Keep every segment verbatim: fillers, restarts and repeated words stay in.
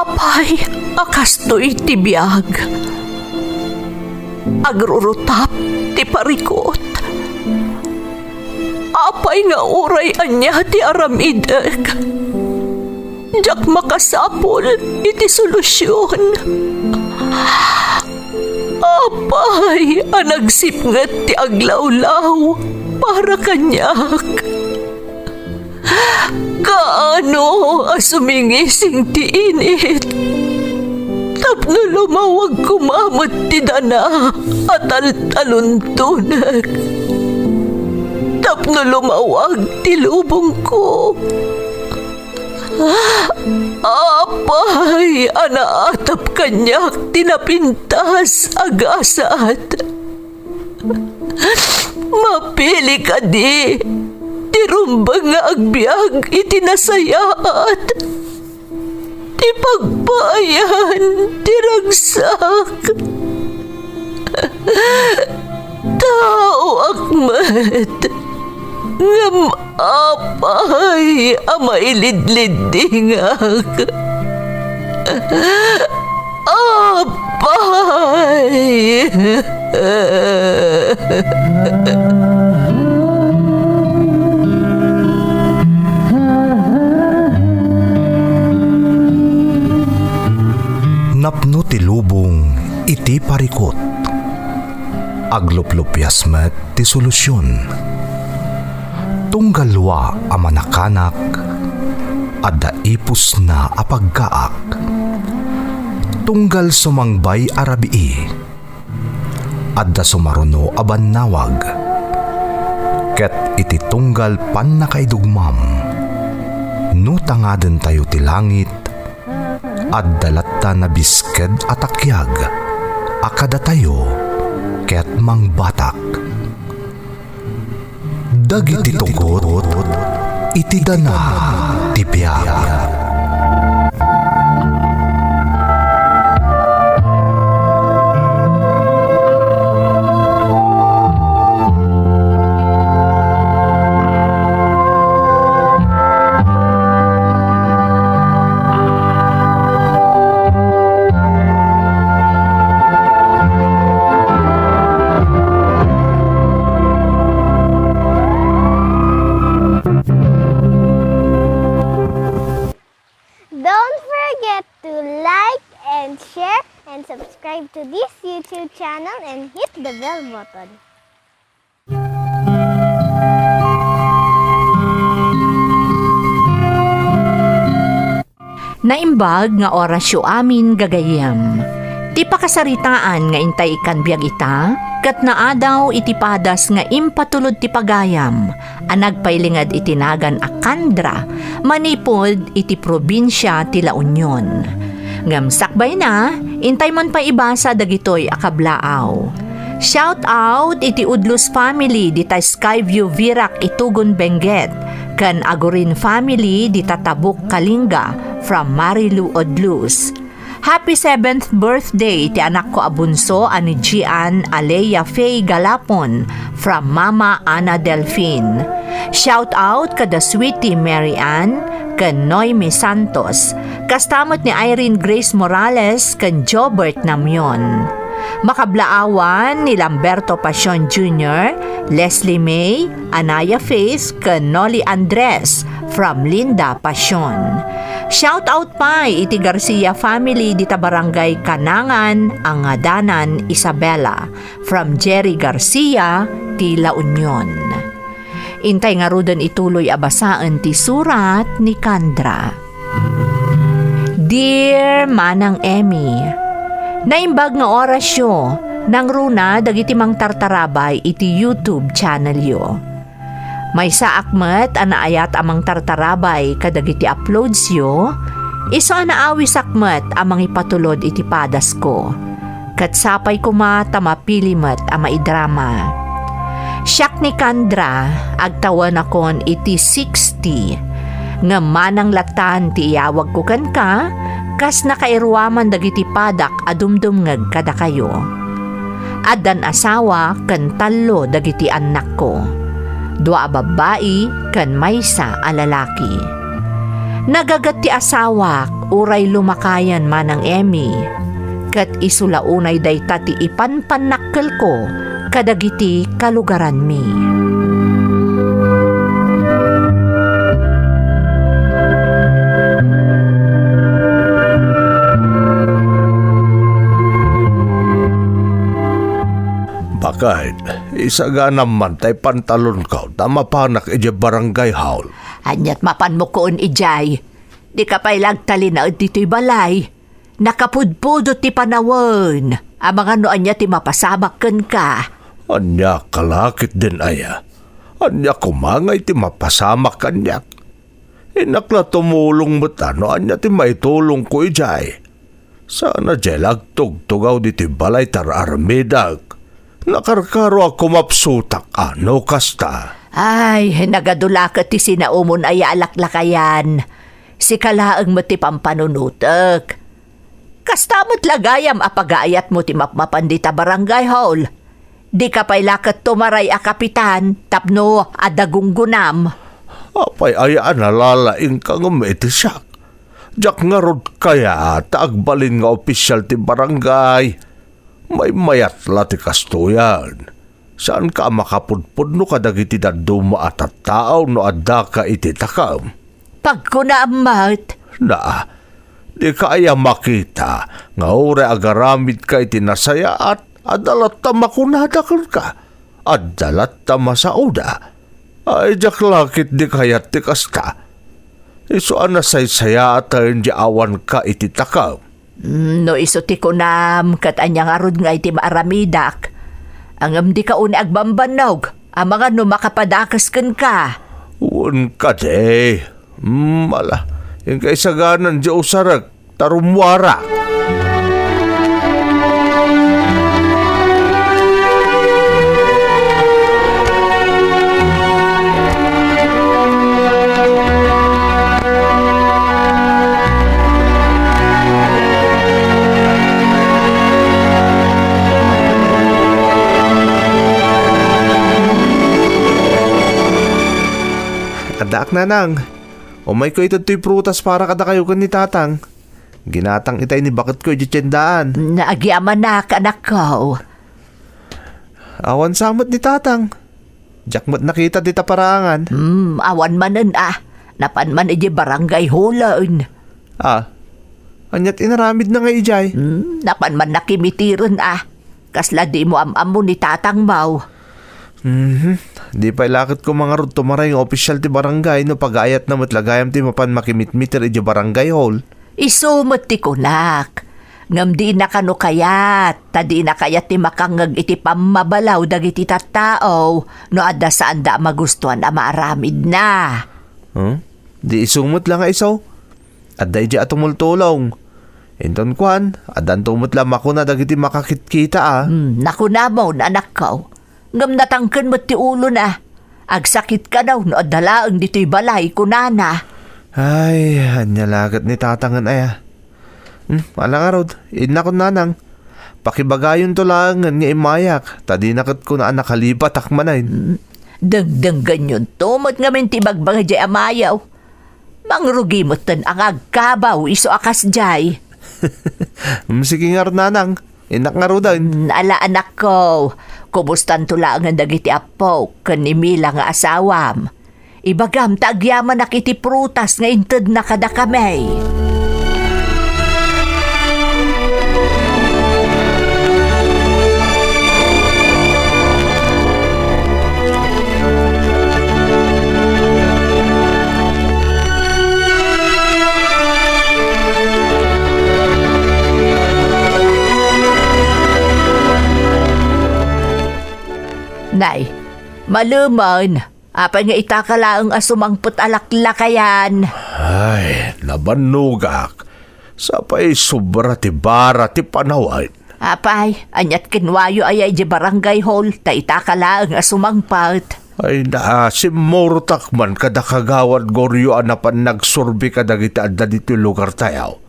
Apay a kastoy ti biag? Agrurutap ti parikut. Apay nga uray ania ti aramidek, diak makasapul iti solusion. Apay a nagsipnget ti aglawlaw para kaniak? Kaano a sumingising ti init tapno lumawag koma met ti dana a taltaluntonek, tapno lumawag ti lubongko? Apay a naatap kaniak ti napintas a gasat? Mapili kadi ti rumbeng nga agbiag iti nasayaat, ti pagpaayan ti ragsak? Taoak met, ngem apay a mailidliddingak? Apay! Napno ti lubong iti parikut. Agluplupias met ti solusion. Tunggal lua a manakanak, adda ipusna a paggaak. Tunggal sumangbay a rabii, adda sumaruno a bannawag. Ket iti tunggal pannakaidugmam, no tangadentayo ti langit, adda latta nabisked a takiag a kadatayo ket mangbatak. Dagiti tugot iti dana ti biag. Don't forget to like and share and subscribe to this YouTube channel and hit the bell button. Naimbag nga orasyo amin, gagayyem. Ti pakasaritaan nga intay ikkan biag ita, ket naadaw iti padas nga impatulod ti pagayam a nagpailinged iti nagan a Candra manipud iti probinsia ti La Union. Ngem sakbayna, intay man pay ibasa dagitoy a kablaaw. Shout out iti Udlus family dita Skyview Virac, Itugon, Benguet, ken Agurin family dita Tabuk, Kalinga, from Marilu Udlus. Happy seventh birthday ti anakko a bunso a ni Gian Alea Faye Galapon from Mama Ana Delfin. Shout out kada Sweetie Mary Ann ken Noemi Santos, kasta met ni Irene Grace Morales ken Jobert Namion. Makablaawan ni Lamberto Pasion Junior, Leslie May, Anaya Faith, ken Noli Andres from Linda Pasion. Shout out pay iti Garcia family dita Barangay Kanangan a ngadanan Isabela from Jerry Garcia ti La Union. Intay ngaruden ituloy a basaen ti surat ni Candra. Dear Manang Emmy, naimbag nga orasyo, nangruna dagiti mangtartarabay iti YouTube channelyo. Maysaak met a naayat a mangtartarabay kadagiti uploadsyo, isu a naawisak met a mangipatulod iti padasko. Ket sapay koma ta mapili met a maidrama. Siak ni Candra, agtawenakon iti sixty. Ngem manang lattan ti iyawagko kenka, kas nakairuaman dagiti padak a dumdumngeg kadakayo. Addan asawa ken tallo dagiti annakko, dua a babbai ken maysa a lalaki. Nagaget ti asawak uray lumakayan manang Emmy, ket isu la unay dayta ti ipanpannakkelko kadagiti kalugaranmi. Bakit? Isaganam man tay pantalonko ta mapanak idiay barangay hall. Aniat mapanmo koon idiay? Dika pay la agtalinaed ditoy balay. Nakapudpudot ti panawen. Amangan no ania ti mapasamak kenka. Ania ka la ketdin aya? Ania koma nga iti mapasamak kaniak? Innak la tumulong met no ania ti maitulongko idiay. Saan a diay la agtugtugaw ditoy balay ti ar-aramidek. Nakarkaro a kumapsutak a no kasta. Ay, nagadu la ket ti sinaumon aya a laklakayan. Sika laeng met ti pampanunotek. Kasta met la gayam a pagaayatmo ti mapmapan dita barangay hall. Dika pay la ket tumaray a kapitan tapno adda gunggonam. Apay aya a nalalaingka ngem iti siak? Diak ngarud kayat ta agbalin nga opisial ti barangay. Maymayat la ti kastoyan. Saanka a makapudpudno kadagiti dadduma a tattao no addaka iti takem? Pagkunaam met. Naa, dika aya makita nga uray agaramidka iti nasayaat, adda latta makunada kenka? Adda latta masaoda? Ay, diak la ketdi kayat ti kasta. Isu a nasaysayaaten ti awanka iti takem. Mm, no isu ti kunam, ket ania ngarud ngay ti maaramidak? Ngem dika unay agbambannog, amangan no makapadakes kenka. Wen kadi. Mm, ala, inka isaganan ti usarek, ta rummuarak. Addaak, nanang. Umayko ited toy prutas para kadakayo ken ni tatang. Ginatang itay ni baketko idiay tiendaan. Nagyamanak, anakko. Awan sa met ni tatang. Diak met nakita dita paraangan. Hmm, awan manen a. Napan man idiay barangay hall-en. Ah, aniat inaramidna nga idiay? Hmm, napan man nakimitiren a. Kasla dimo am-ammo ni tatangmo. Mhm. Di pay la ket koma ngarud tumaray nga opisial ti barangay no pagaayatna met la gayam ti mapan makimitmiter idiay barangay hall. Isu met ti kunak. Ngem dina kano kayat, ta dina kayat ti makangngeg iti pammabalaw dagiti tattao no adda saanda a magustuan a maaramidna. Hmm? Di isu met la nga isu? Adda idiay a tumultulong. Inton kuan, addanto met la makuna dagiti makakitkita a. Hmm, nakunamon, anakko. Ngem natangken met ti ulona. Agsakit kano no adda laeng ditoy balay, kunana. Ay, ania la ket ni tatangen aya. Hmm, ala ngarud, innakon nanang. Pakibagayonto laengen nga immayak, ta dina ket kuna a nakalipatak manen. Hmm, dengdenggenyonto met ngamin ti ibagbaga diay a mayaw. Mangrugi metten a nga agkabaw isu a kasdiay. Mm, sige ngarud, nanang. Innak ngaruden. Mm, ala, anakko. Kumustanto laengen dagiti appok ken ni Mila nga asawam? Ibagam ta agyamanak iti prutas nga intedna kadakami. Nay, malemen, apay nga itaka laeng a sumangpet a laklakayan? Ay, nabannogak. Sapay sobra ti bara ti panawen. Apay, aniat kenkuayo aya idiay barangay hall, ta itaka laeng a sumangpet? Ay, naasimmurtak man kada Kagawad Goryo a napan nagsurbi kadagiti adda ditoy lugartayo.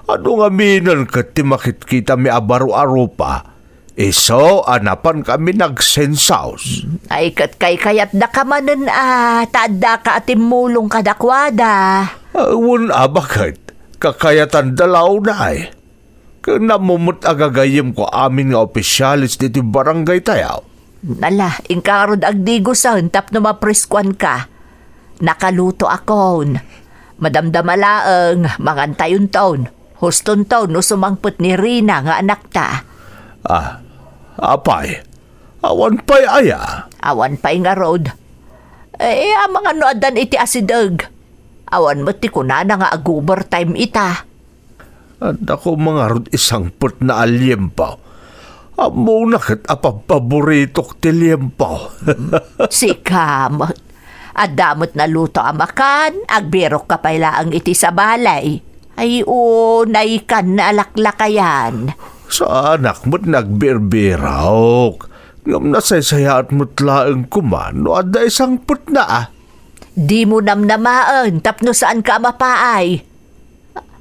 Adu ngaminen ket ti makitkitami a baro a rupa, isu a napankami nagsensaos. Ay, ket kaykayatdaka manen a, ta addaka a timmulong kadakuada. Wen a, baket? Kakayatanda la unay. Ken ammo met a gagayyemko amin nga opisyales ditoy barangay tayo. Ala, inka ngarud agdigusen tapno mapreskuanka. Nakalutoakon. Madamdama laeng, mangantayonton. Hustonton no sumangpet ni Rina nga anakta. Ah, apay? Awan pay aya? Awan pay ngarud. Eh, amangan no addan iti asideg. Awan met ti kunana nga ag-overtime ita. Adda koma ngarud isangpetna a liempo. Ammona ket a pabbaboritok ti liempo. Sika met. Adda met naluto a makan, agbirokka pay laeng iti sabali. Ay, unaykan a laklakayan. Saanak met nga agbirbirok. Ngem nasaysayaat met laeng koma no adda isangpetna. Dimo namnamaen tapno saanka a mapaay.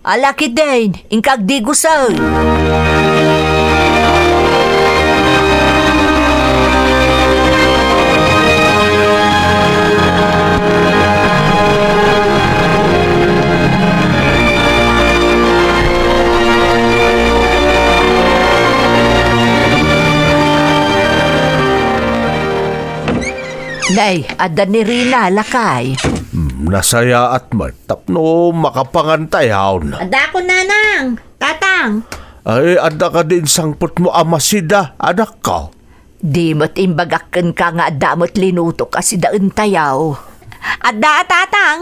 Ala ketdin, inka agdigusen. Nay, adda ni Rina, lakay. Hmm, nasayaat met tapno makapangantayon. Adda ako, nanang, tatang. Ay, adda kadi insangpetmo a masida, anakko? Di met imbagak kenka nga adda met linutok a sidaentayo? Adda a, tatang.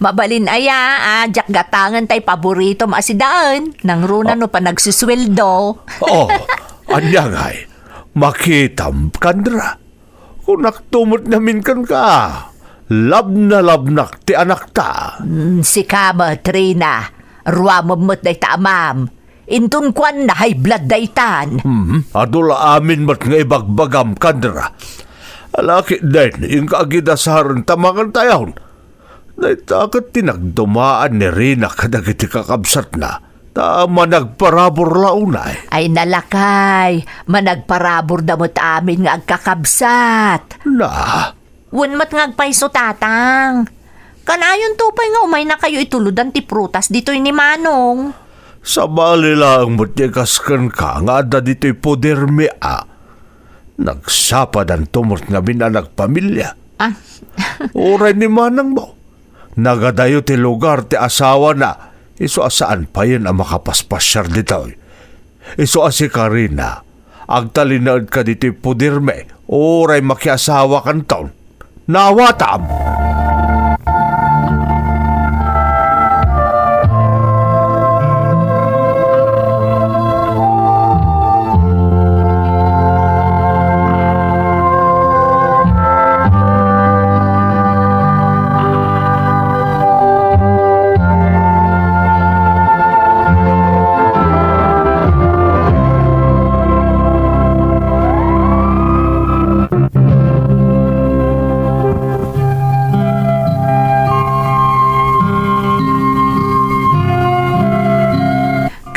Mabalin aya, a, diak gatangen tay paboritom a sidaen. Nangruna no panagsusueldo. Oh, ania ngay? Makitam, Kandra. Kunakto met ngamin kenka, labnalabnak ti anakta. Mm, sika met, Rina. Ruamem met dayta amam. Inton kuan na high blood daytan. Hmm, adu la amin met nga ibagbagam, Kandra. Ala ketdin, inka agidasaren ta mangantayon. Dayta ket ti nagdumaan ni Rina kadagiti kakabsatna, ta managparabur la unay. Ay, nalakay, managparaburda met amin nga agkakabsat. Na? Wen met nga agpayso, tatang. Kanayonto pay nga umaynakayo itulodan ti prutas ditoy ni Manong. Sabali laeng met ti kas kenka nga adda ditoy pudermi a. Nagsapadanto met ngamin a nagpamilia. Ah. Uray ni manangmo. Nagadayo ti lugar ti asawana, isu a saan payen a makapaspasiar ditoy. Isu a sika, Rina, agtalinaedka ditoy pudermi, uray makiasawakanton. Naawatam!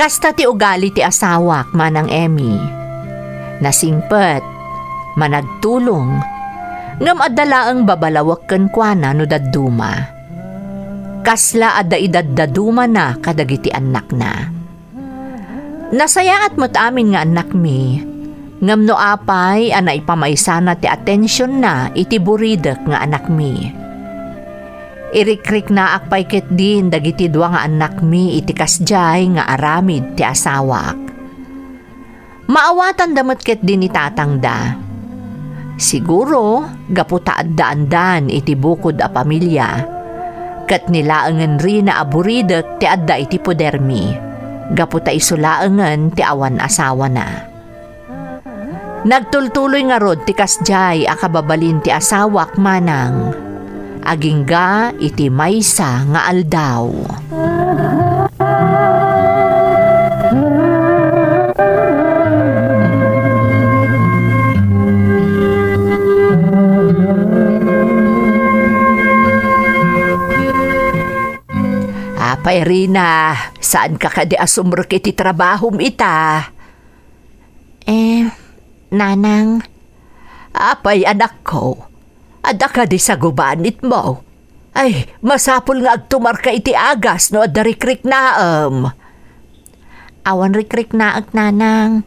Kasta ti ugali ti asawak, Manang Emmy. Nasingpet, managtulong, ngem adda laeng babalawek kenkuana no dadduma. Kasla adda idaddadumana kadagiti annakna. Nasayaat met amin nga annakmi, ngem no apay a naipamaysana ti atensionna iti buridek nga anakmi. Irikriknaak pay ketdin dagiti dua nga annakmi iti kasdiay nga aramid ti asawak. Maawatanda met ketdi ni tatangda. Siguro, gapu ta addaandan iti bukod a pamilia, ket ni laengen Rina a buridek ti adda iti podermi, gapu ta isu laengen ti awan asawana. Nagtultuloy ngarud ti kasdiay a kababalin ti asawak, Manang. Agingga iti maysa nga aldaw. Apay, Rina, saanka kadi a sumrek iti trabahom ita? Eh, Nanang. Apay, anakko, adda kadi sagubanitmo? Ay, masapul nga agtumarka iti agas no adda rikriknaem. Awan rikriknaek, nanang.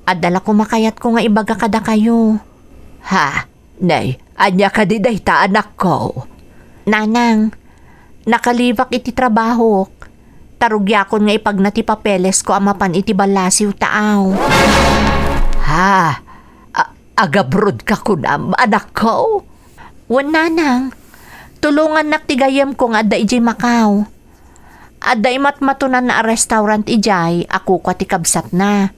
Adda la koma kayatko nga ibaga kadakayo. Ha? Nay, ania kadi dayta, anakko? Nanang, nakalibak iti trabahok. Ta rugiakon nga ipagna ti papelesko a mapan iti ballasiw ta aw. Ha? A-, agabrodka kunam, anakko? Wen, nanang, tulongannak ti gayyemko nga adda idiay Macau. Adda imatmatonanna a restaurant idiay a kukua ti kabsatna.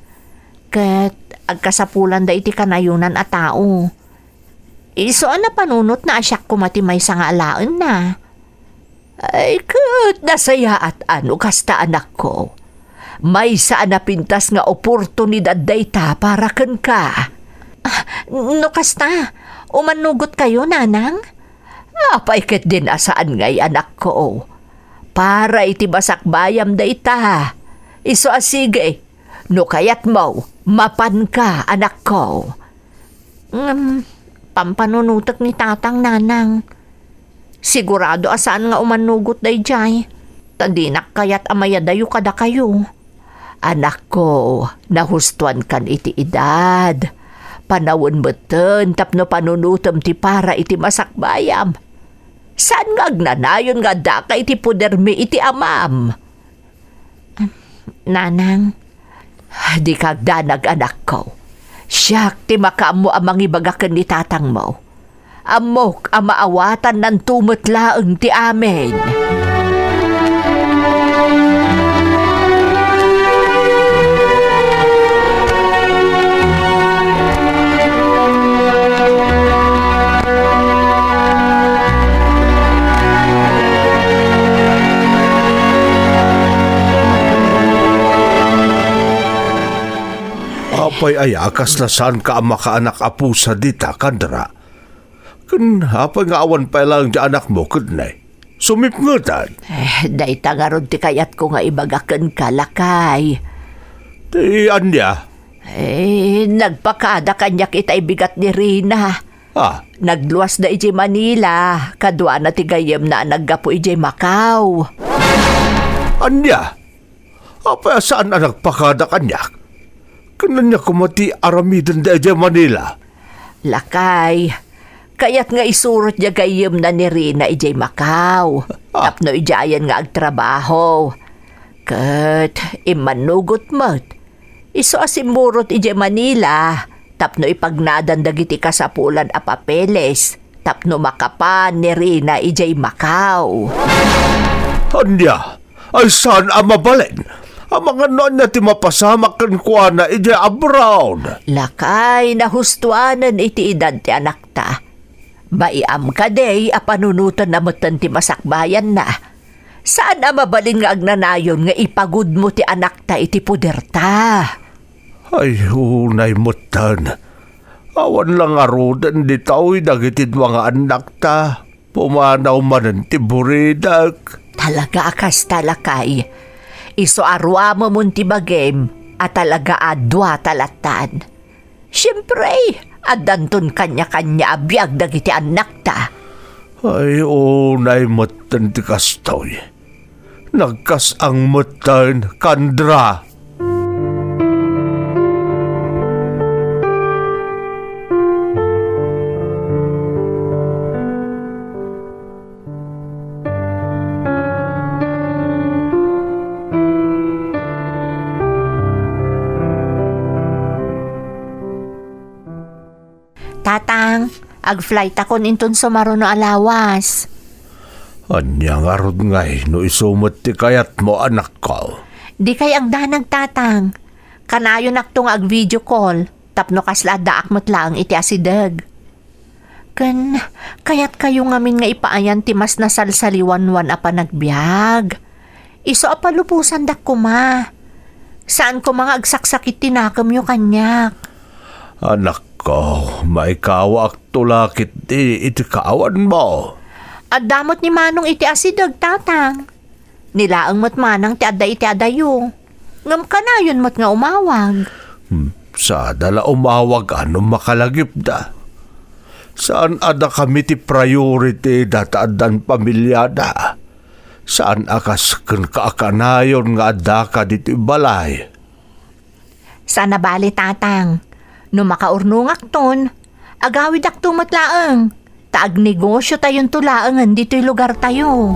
Ket agkasapulanda iti kanayonan a tao. Isu a napanunotna a siak koma ti maysa nga alaenna. Ay, ket nasayaat a no kasta, anakko. Maysa a napintas nga oportunidad dayta para kenka. Ah, no kasta, umannugotkayo, nanang? Apay ketdin a saan ngay, anakko? Para iti masakbayam dayta. Isu a sige, no kayatmo, mapanka, anakko. Ngem, pampanunotek ni tatang, nanang. Sigurado a saan nga umannugot daydiay, ta dinak kayat a mayadayo kadakayo. Anakko, nahustoankan iti edad. Panawen metten tapno panunotem ti para iti masakbayam. Saan nga agnanayon nga addaka iti podermi iti amam? Nanang. Dika agdanag, anakko. Siak ti makaammo a mangibaga ken ni tatangmo. Ammok a maawatannanto met laeng ti amin. Apay aya a kasla saanka a makaanak a pusa dita, Kandra? Ken apay nga awan pay laeng ti anakmo ket ne? Sumipngetan. Eh, dayta ngarud ti kayatko nga ibaga kenka, lakay. Ti ania? Eh, nagpakada kaniak itay bigat ni Rina. Ah. Nagluasda idiay Manila, kaduana ti gayyemna a naggapu idiay Macau. Ania? Apay a saan a nagpakada kaniak? Ken ania koma ti aramidenda idiay Manila? Lakay, kayat nga isurot diay gayyemna ni Rina idiay Macau, ah, tapno idiayen nga agtrabaho. Ket immannugot met, isu a simmurot idiay Manila tapno ipagnadan dagiti kasapulan a papeles tapno makapan ni Rina idiay Macau. Ania? Ay saan a mabalin? Amangan no ania ti mapasamak kenkuana idiay abroad? Lakay, nahustoanen iti edad ti anakta. Baiam kadi a panunotenna metten ti masakbayanna. Saan a mabalin nga agnanayon nga ipagudmo ti anakta iti poderta. Ay, unay metten. Awan la ngaruden ditoy dagiti dua nga annakta. Pumanaw manen ti buridek. Talaga a kasta, lakay. Isu a ruamemon ti bagim a talaga a dua ta latan. Siempre, addanton kaniakania a biag dagiti annakta. Ay, unay metten ti kastoy. Nagkas-ang metten, Kandra. Tatang, agflightakon inton sumaruno a lawas. Ania ngarud ngay no isu met ti kayatmo, anakko? Dikay agdanag, Tatang. Kanayonakto nga ag-video call tapno kasla addaak met laeng iti asideg. Ken kayatkayo ngamin nga ipaayan ti mas nasalsaliwanwan a panagbiag. Isu a palubosandak koma. Saan koma nga agsaksakit ti nakemyo kaniak. Anakko, maikawaakto la ketdi iti kaawanmo. Adda met ni Manong iti asideg, Tatang. Ni laeng met manang ti adda iti adayo. Ngem kanayon met nga umawag. Hmm, sada la umawag a no makalagipda. Saan a dakami ti priority data addan pamiliada. Saan a kas ken kaakanayon nga addaka ditoy balay. Saan a bale, Tatang. No makaurnongakton, agawidakto met laeng, ta agnegosiotayon to laengen ditoy lugartayo.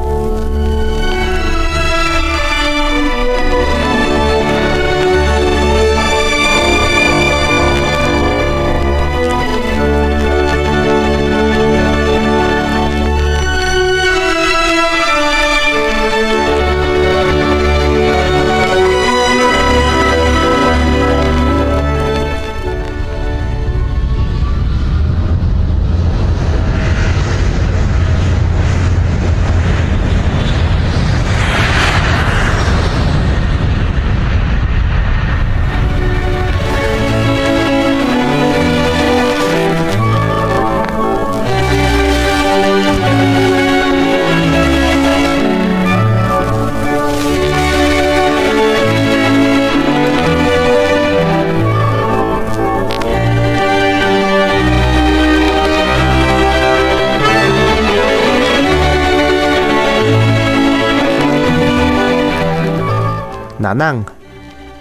Nanang,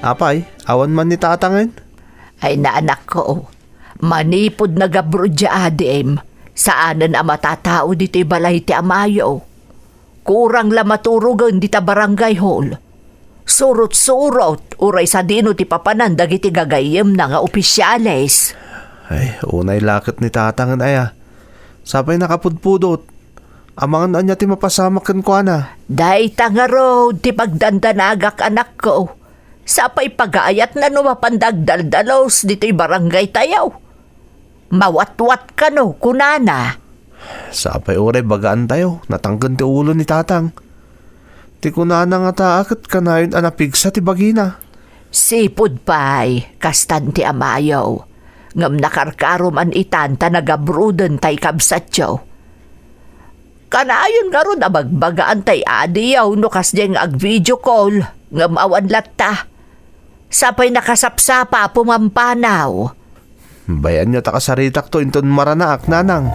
apay, awan man ni Tatangen? Ay, anakko, manipud nagabroad diay adim, saanen a matatao ditoy balay ti amayo. Kurang la maturogen dita barangay hall. Surot-surot, uray sadino ti papanan dagiti gagayyemna nga opisiales. Ay, unay la ket ni Tatangen aya. Sapay nakapudpudot. Amangan ania ti mapasamak kenkuana. Dayta ngarud ti pagdandanagak, anakko. Sapay pagaayatna no mapanda agdaldalus ditoy barangaytayo. Mawatwat kano, kunana. Sapay uray bagaantayo, natangken ti ulo ni Tatang. Ti kunana ngata a ket kanayon a napigsa ti bagina. Sipud pay, kastan ti amayo. Ngem nakarkaro man itan ta nagabroaden tay kabsatyo. Kanayon ngarud a bagbagaantay adiyo no kasdiay nga ag-video call, ngem awan latta. Sapay nakasapsapa a pumampanaw. Bay-anyo ta kasaritakto inton maranaak, nanang.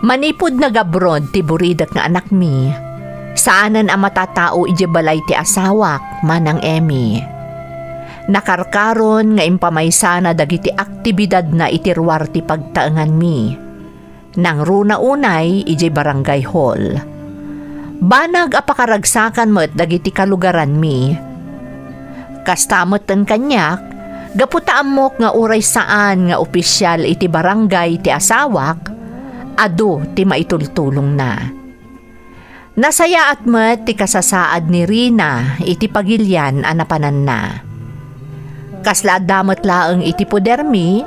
Manipud nagabroad ti buridak nga anakmi, saanen a matatao idiay balay ti asawak, Manang Emmy. Nakarkaron nga impamaysana dagiti aktibidadna iti ruar ti pagtaenganmi. Nangruna unay idiay barangay hall. Banag a pakaragsakan met dagiti kalugaranmi. Kasta metten kaniak, gapu ta ammok nga uray saan nga opisial iti barangay ti asawak, adu ti maitultulongna. Nasayaat met ti kasasaad ni Rina iti pagilian a napananna. Kasla adda met laeng iti podermi,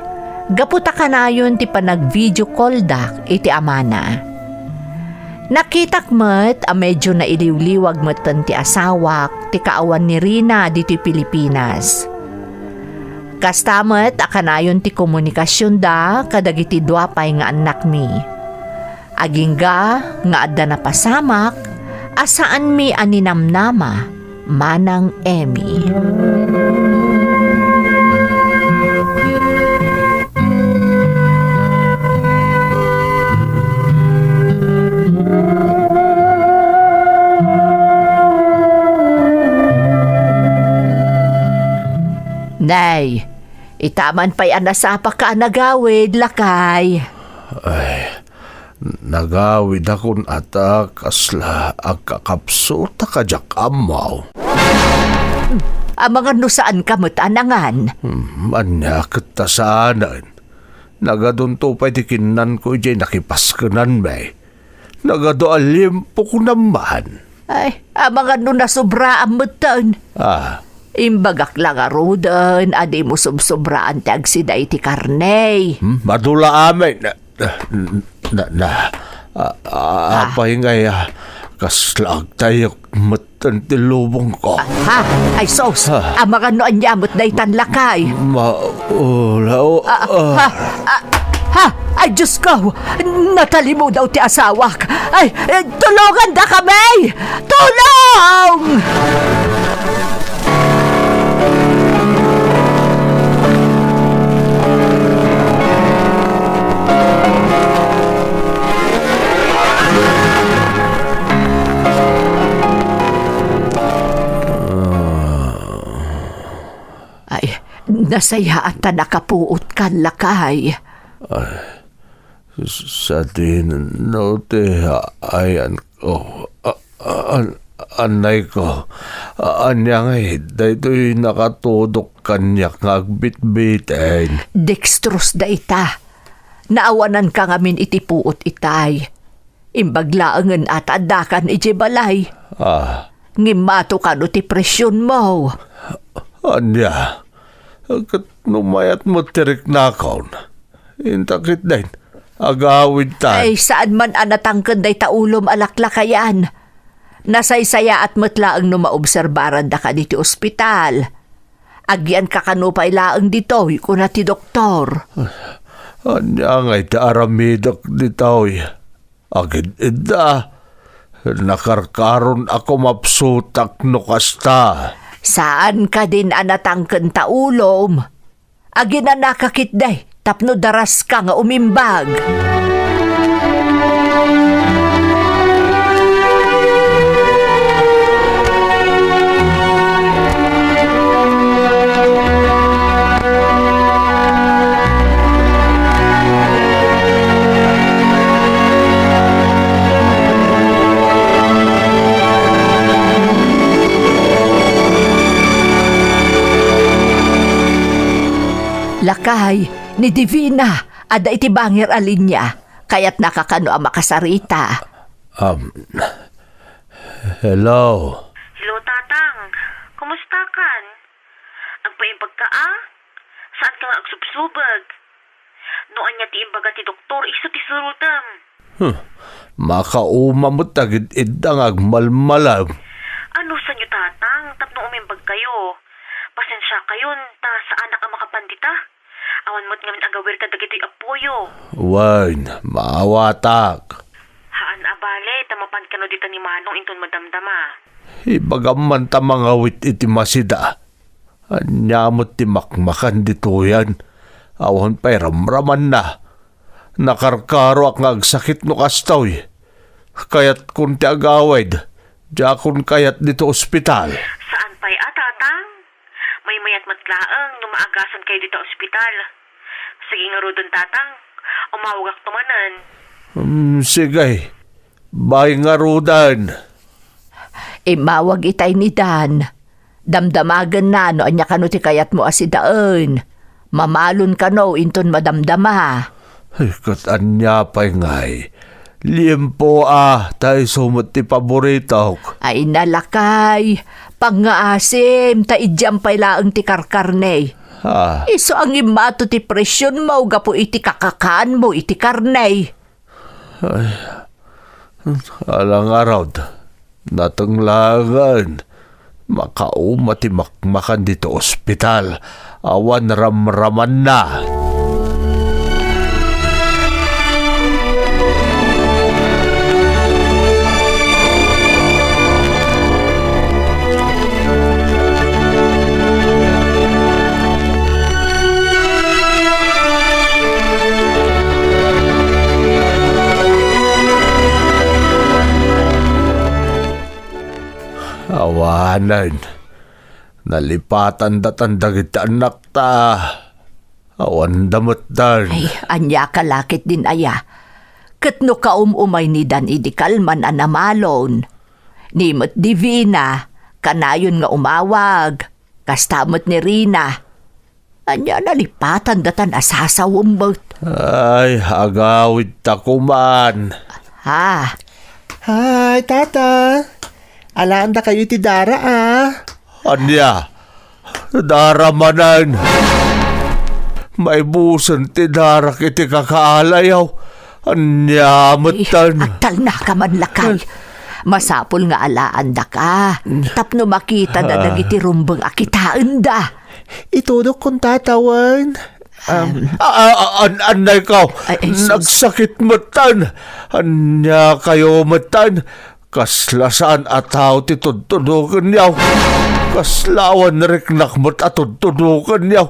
gapu ta kanayon ti panag-video calldak iti amana. Nakitak met a medio nailiwliwag metten ti asawak ti kaawan ni Rina ditoy Pilipinas. Kasta met a kanayon ti komunikasionda kadagiti dua pay nga annakmi. Agingga nga adda napasamak a saanmi a ninamnama, Manang Emmy. Nay, ita man pay a nasapaka a nagawid, lakay. Ay, nagawidakon ata kasla agkakapsut a kadiak ammo. Amangan no saanka met a nangan. Hmm, ania ket ta saanen? Nagadunto pay ti kinnanko idiay nakipaskenanmi. Nagadu a limpok naman. Ay, amangan no nasobraam metten. Ah, Imbagak la ngaruden a dimo subsobraan ti agsida iti karne. Hmm? Madula amin. Na, na, na, a, a, Ah. Apay ngay, ah, kasla agtayyek met ti lubongko. Ah, ha? Ay, sus! Ah. Amangan no ania met daytan, lakay? Ma-, ula-, o-, Ah, ah. Ha? Ah, ha? Ay, Diyos ko! Natalimudaw ti asawak! Ay, eh, tulongandakami! Tulong! Ay, nasayaat ta nakapuotkan, lakay. Ay, sadino ti ayanko? A-, a-, an-, anayko? A-, ania ngay daytoy nakatudok kaniak nga agbitbiten? Dextrose dayta. Naawananka ngamin iti puot itay. Imbag laengen a ta addakan idiay balay. Ah. Ngem mato kano ti presionmo? Ania? Ket no mayat met ti riknakon, inta ketdin, agawidtan. Ay, saan man a natangken dayta ulom a laklakayan. Nasaysayaat met laeng no maobserbarandaka ditoy ospital. Agyanka kano pay laeng ditoy, kuna ti doktor. Ania ngay ti aramidek ditoy? Agid-idda, nakarkaron a kumapsutak no kasta. Saan kadin a natangken ta ulom? Aginanaka ketdi tapno daraska nga umimbag. Lakay, ni Divina, adda iti bangir a linia. Kayatnaka kano a makasarita. Um, hello? Hello, Tatang. Kumustakan? Agpaimbagka a? Saanka nga agsubsubeg? No ania ti imbaga ti doktor, isu ti surotem. Huh. Makauma met agid-idda nga agmalmalem. Anusanyo, Tatang, tapno umimbagkayo? Pasensiakayon, ta saanak a makapan dita. Awan met ngamin agawir kadagitoy appoyo. Wen, maawatak. Haan a bale, ta mapan kano dita ni Manong inton madamdama. Ibagam man ta mangawit iti masida. Ania met ti makmakan ditoyen? Awan pay ramramanna. Nakarkaroak nga agsakit no kastoy. Kayatkon ti agawid. Diakon kayat ditoy ospital. Saan pay a, Tatang? Maymayat met laeng no maagasankayo dita ospital. Sige ngaruden, Tatang. Umawagakto manen. Hmm, sige. Bye ngaruden. Immawag itay ni Dan. Damdamagenna no ania kano ti kayatmo a sidaen. Mamalon kano inton madamdama. Ay, ket ania pay ngay? Liempo a, ta isu met ti paboritok. Ay, nalakay. Pangngaasim, ta idiam pay laeng ti karkarne. Ah. Isu a ngimmato ti presionmo gapu iti kakakaanmo iti karne. Ay, ala ngarud, nateng laengen. Makauma ti makmakan ditoy ospital. Awan ramramanna. Awanen, nalipatandatan dagiti annakta. Awanda met dan. Ay, ania ka lakit din aya? Ket no kaum-umay ni Dan idi kalman a namalon. Ni met Divina, kanayon nga umawag. Kasta met ni Rina. Ania nalipatan datan a sasawem met? Ay, agawid ta kuman. Ha? Hi, Tata. Alaandakayo iti dara, ah. Ania? Dara manen. Maibusen ti darak iti kakaalayaw. Ania metten? Ay, agtalnaka man, lakay. Masapul nga alaandaka tapno makitana Ah. dagiti rumbeng a kitaenda. Itudokkon, Tata, wen? Um, Em. a-, a-, a-, an-, annay kaw? Ay, ay, sus. Nagsakit metten. Ania kayo metten? Kasla saan a tao ti tudtudokenyaw. Kasla awan riknak met a tudtudokenyaw.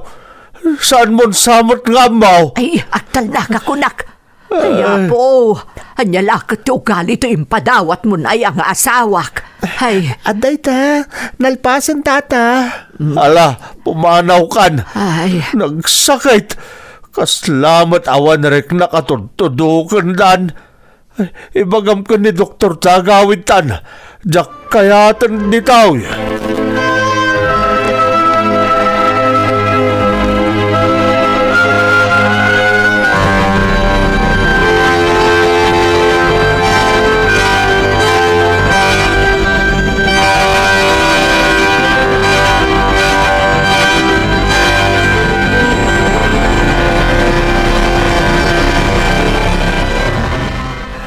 Saan mon sa met nga ammo? Ay, agtalnaka kunak. Ay, Ay. Apo, ania la ket ti ugali ti impadawatmon aya nga asawak? Ay. Adda ita, nalpasen, Tata. Ala, pumanawkan. Ay. Nagsakit. Kasla met awan riknak a tudtudokendan. Ibagam ken ni Doktor ti agawidtan. Diak kayaten ditoy.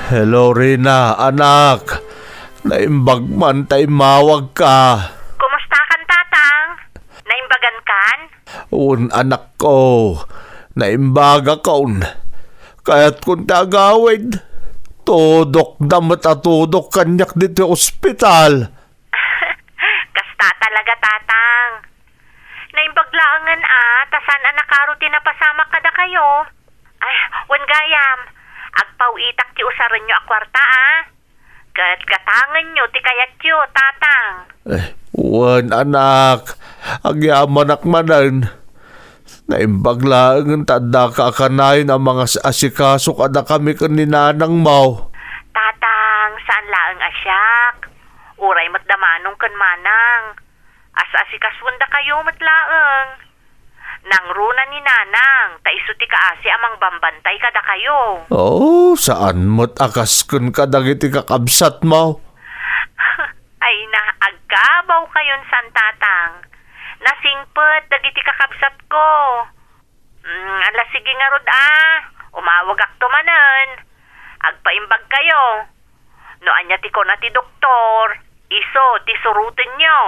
Hello, Rina, anak. Naimbag man ta immawagka. Kumustakan, Tatang? Naimbagankan? Wen, anakko. Naimbagakon. Kayatkon ti agawid. Tudokda met a tudok kaniak ditoy ospital. Kasta talaga, Tatang. Naimbag laengen a, ta saan a nakaro ti napasamak kadakayo. Ay, wen gayam, agpaw-itak ti usarenyo a kuarta a. Ket gatangenyo ti kayatyo, Tatang. Eh, wen, anak. Agyamanak manen. Naimbag laengen ta addaka a kanayon a mangas-asikaso kadakami ken ni nanangmo. Tatang, saan laeng a siak. Uray met da manong ken manang. As-asikasuendakayo met laeng. Nangruna ni nanang, ta isu ti kaasi a mangbambantay kadakayo. Oh, saan met a kas ken kadagiti kakabsatmo? Ay na, agkabawkayon san, Tatang. Nasingpet dagiti kakabsatko. Mm, ala, sige ngarud a. Umawagakto manen. Agpaimbagkayo. No ania ti kuna ti doktor, isu ti surotenyo.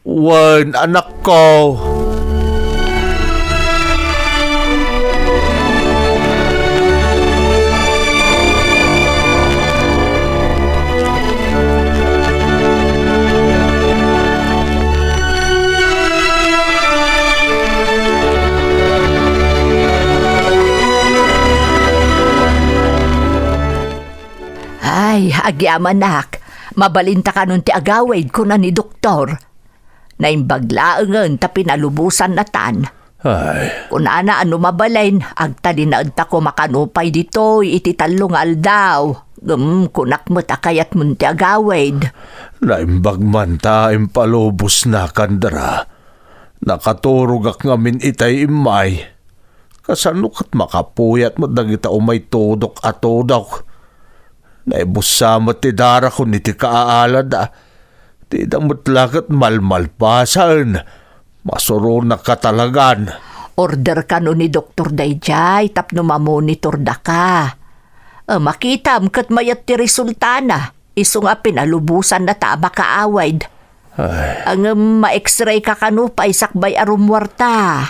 Wen, anakko. Ay, agyamanak, mabalinta kanon ti agawid, kuna ni doktor. Naimbag laengen ta pinalubosanna tan. Ay. Kunana a no mabalin, agtalinaedta koma kano pay ditoy iti tallo nga aldaw. Ngem kunak met a kayatmon ti agawid. Naimbag man ta impalubosnakan, dara. Nakaturogak ngamin itay immay. Kasano ket makapuyat met dagita umay tudok a tudok? Naibussa met ti darakon iti kaalada. Dida met la ket malmalpasen. Masuronak katalagan. Order kano ni doktor daydiay tapno mamonitor daka. A, makitam ket mayat ti resultana. Isu nga pinalubosanna ta a makaawid. Ay. Ngem ma-X-ray ka kano pay sakbay a rummuarta?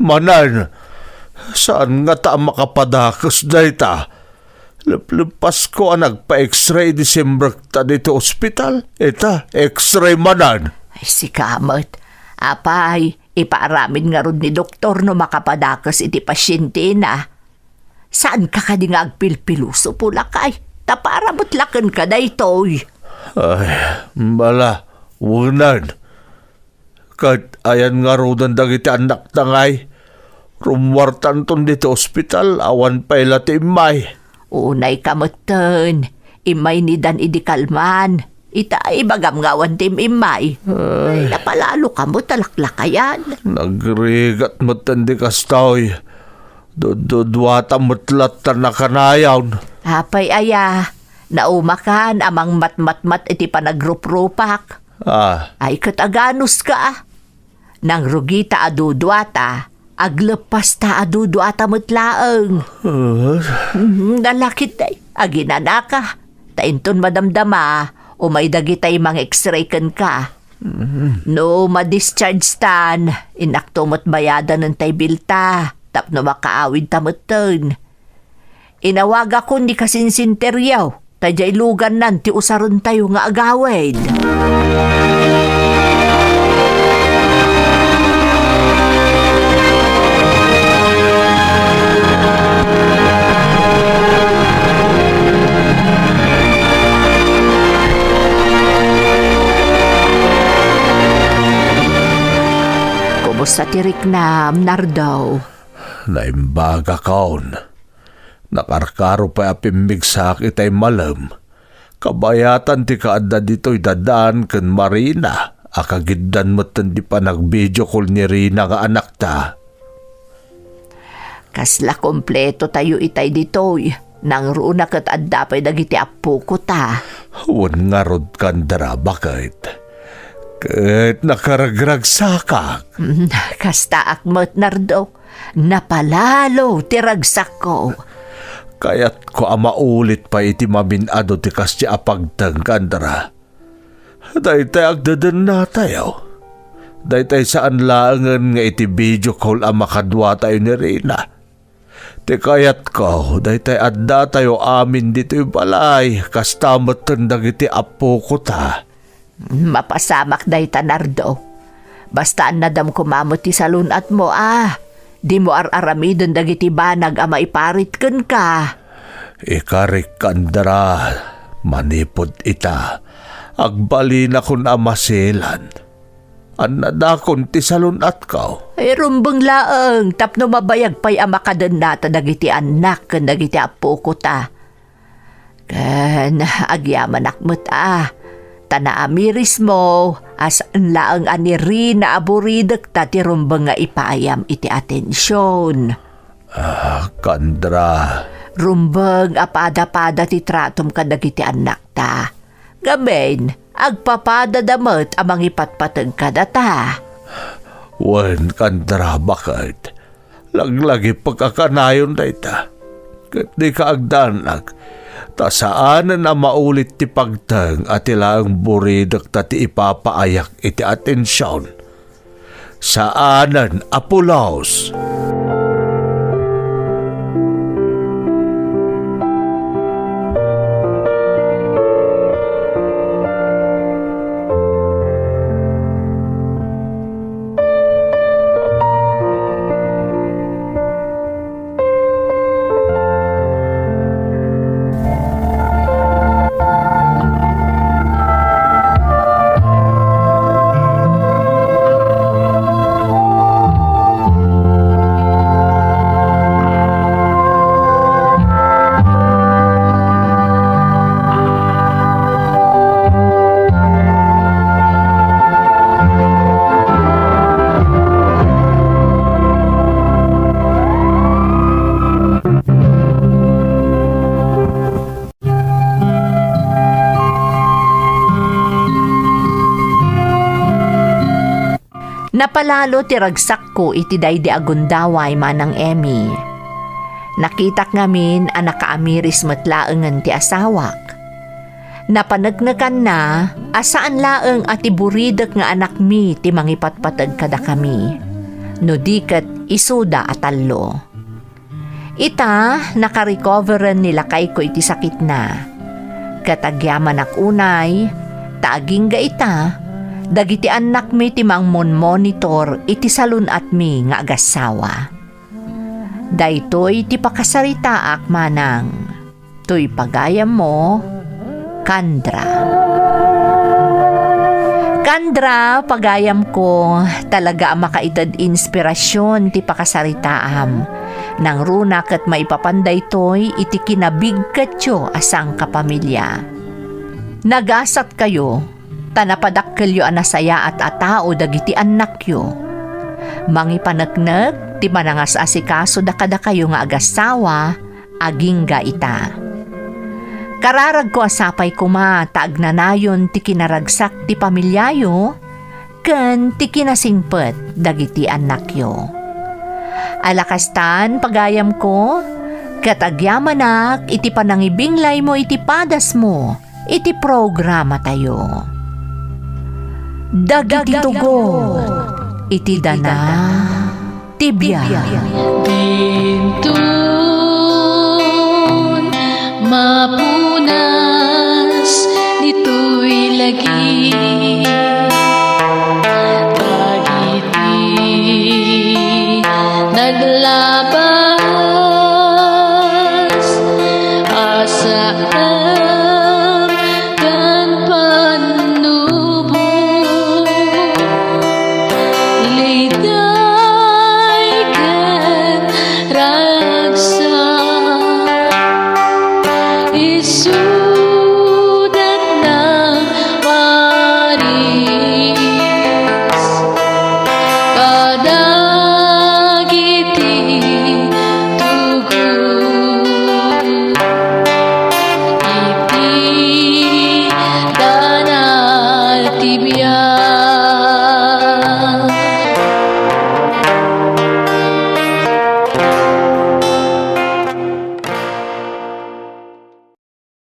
Manen, saan ngata a makapadakes dayta? Lepleppasko a nagpa-X-ray idi simrekta ditoy ospital. Ita, X-ray manen. Ay, sika met. Apay, ipaaramid ngarud ni doktor no makapadakes iti pasientena. Saanka kadi nga agpilpiloso, lakay? Ta para met la kenka daytoy. Ay, bala, wenan. Ket ayan ngaruden dagiti annakta ngay? Rummuartanton ditoy ospital, awan pay la ti immay. Unayka metten, immay ni Dan idi kalman. Ita, ibagam nga awan ti im-immay. Ay. Ay, napalalo ka met a laklakayan. Nagrigat metten di kastoy. Dudduduata met latta nakanayon. Apay aya, naumakan a mangmatmatmat iti panagruprupak. Ah. Ay, ket aganuska. Nangrugita a duduata, agleppasta a duduata met laeng. Ah. Mhm, nalakit, ay, aginanaka. Ta inton madamdama, umay dagitay mang-X-ray kenka. Mm. No ma-discharge tan, innakto met bayadanen tay bilta, tapno makaawidta metten. Inawagakon ni kasinsinteriaw, ta diay lugannan ti usarentayo nga agawid. Kumusta ti riknam, Nardo? Naimbagakon. Nakarkaro pay a pimmigsaak itay malem. Kabayatan ti kaadda ditoy da Dan ken Marina a kagiddan metten ti panag-video call ni Rina nga anakta. Kasla kompleto tayo itay ditoy. Nangruna ket adda pay dagiti appoko ta. Wen ngarud, Kandra, baket. Ket nakaragragsakak. Mm, kastaak met, Nardo. Napalalo ti ragsakko. Kayatko a maulit pay iti mamin-adu ti kasdi a pagteng, Kandra. Daytay agdedennatayo. Daytay saan laengen nga iti video call a makaduatayo ni Rina. Ti kayatko, daytay addatayo amin ditoy balay, kasta metten dagiti appoko ta. Mapasamak dayta, Nardo. Basta annadam koma met ti salun-atmo, a. Dimo ar-aramiden dagiti banag a maiparit kenka. Ikarik, Kandra, manipud ita, agbalinakon a maselan. Annadakon ti salun-atko. Ay, rumbeng laeng tapno mabayag pay a makadennata dagiti annak ken dagiti appoko ta. Ken agyamanak met a, ta naamirismo a saan laeng a ni Rina a buridek ta ti rumbeng nga ipaayam iti atensiyon. Ah, Kandra. Rumbeng a pada-pada ti tratom kadagiti annakta. Ngamin, agpapadada met a mangipatpateg kadata. Wen, Kandra, baket. Laglagipek a kanayon dayta. Ket dika agdanag, ta saanen a maulit ti pagteng a ti laeng buridek ta ti ipapaayak iti atensiyon. Saanen a pulos. Napalalo ti ragsakko iti daydi a gundaway, Manang Emmy. Nakitak ngamin a nakaamiris met laengen ti asawak. Napaneknekanna a saan laeng a ti buridek nga anakmi ti mangipatpateg kadakami, no di ket isuda a tallo. Ita, nakarecoveren ni lakayko iti sakitna. Ket agyamanak unay, ta agingga ita, dagiti annakmi ti mangmonmonitor iti salun-atmi nga agassawa. Daytoy ti pakasaritaak, Manang. Toy pagayammo, Kandra. Kandra, pagayamko, talaga a makaited inspirasyon ti pakasaritaam. Nangruna ket maipapan daytoy iti kinabigketyo a sangkapamilya. Nagasatkayo, ta napadakkelyo a nasayaat a tao dagiti annakyo. Mangipaneknek ti manangas-asikasoda kadakayo nga agassawa, agingga ita. Kararagko a sapay koma ta agnanayon ti kinaragsak ti pamiliayo, ken ti kinasingpet dagiti annakyo. Ala kastan, pagayamko, ket agyamanak iti panangibinglaymo iti padasmo iti programatayo. Dagiti tugot iti dana ti biag.